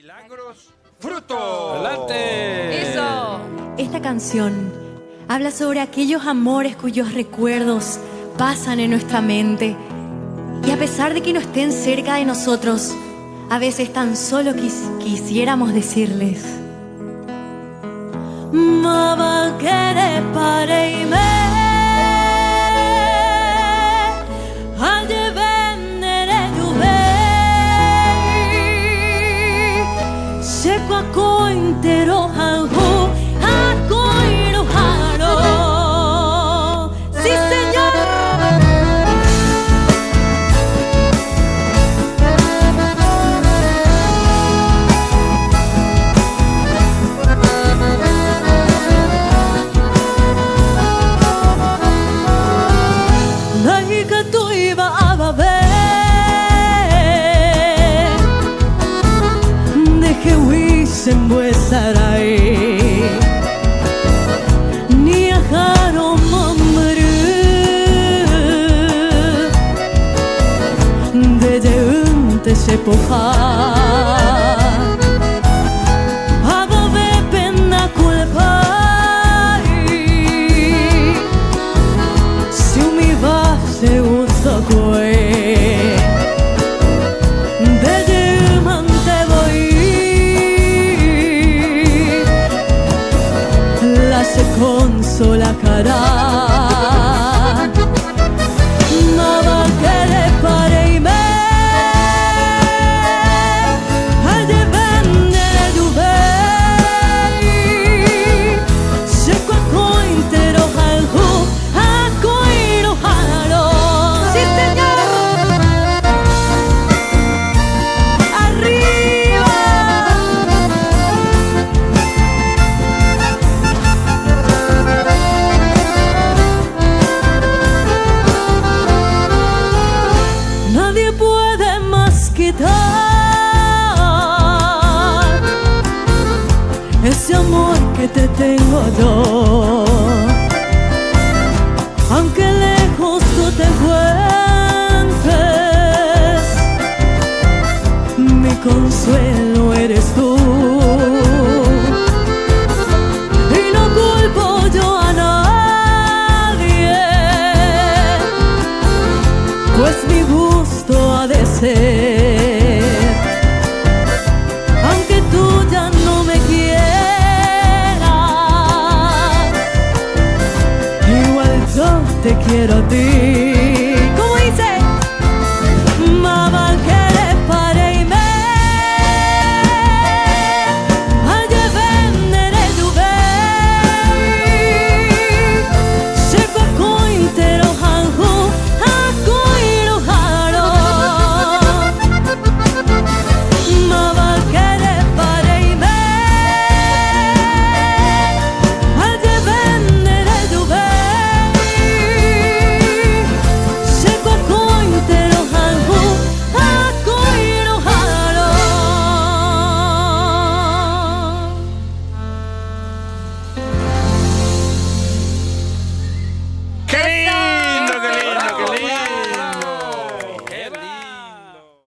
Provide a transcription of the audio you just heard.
Milagros Fruto. ¡Adelante! ¡Eso! Esta canción habla sobre aquellos amores cuyos recuerdos pasan en nuestra mente. Y a pesar de que no estén cerca de nosotros, a veces tan solo quisiéramos decirles: Mama quere pareime, aye vendere yuvei, se cuacointero hanju, acoiro jaro. ¡Sí, señor! Ndaikatúiva avave ndehegui chemboesarai, ni ahárõ mombyry nde jeýnte chepoha. Avavépe ndakulpái si umíva che gustokue, nde jeýmante voi la chekonsolaharã. Máva querépa reime, ajeve nderejuvéi, che kuakõinte rohayhu ha akói roha'arõ. ¡Sí, señor! ¡Arriba! Nadie puede más quitar ese amor que te tengo yo. Aunque lejos tú te encuentres, mi consuelo eres tú. Y no culpo yo a nadie, pues mi gusto ha de ser. Aunque tú ya no me quieras, igual yo te quiero a ti.